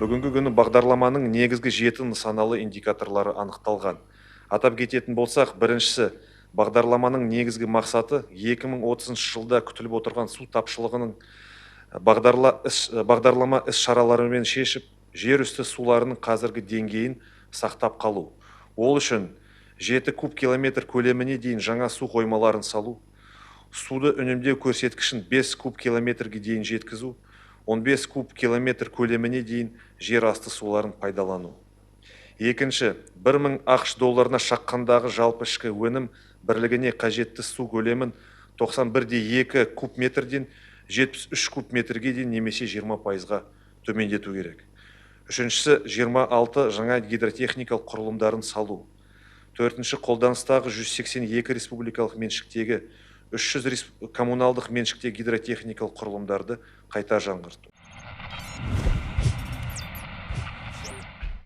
Бүгінгі күні бағдарламаның негізгі 7 нысаналы индикаторлары анықталған. Атап кететін болсақ, біріншісі, бағдарламаның негізгі мақсаты 2030 жылда күтіліп отырған су тапшылығының бағдарлама іс шараларымен шешіп, жер үсті суларының қазіргі деңгейін сақтап қалу. Ол үшін 7 куб километр көлеміне дейін жаңа су қоймаларын салу, суды үнемдеу көрсеткішін 5 куб километрге дейін жеткізу, 15 куб километр көлеміне дейін жер асты суларын пайдалану. Екінші, 1000 ақш долларына шаққандағы жалпы ішкі өнім бірлігіне қажетті су көлемін 91,2 куб метрден 73 куб метрге дейін немесе 20%-ға төмендету керек. Үшіншісі, 26 жаңа гидротехникалық құрылымдарын салу. Төртінші, қолданыстағы 182 республикалық меншіктегі 300 коммуналдық меншіктегі гидротехникалық құрылымдарды қайта жаңғырту.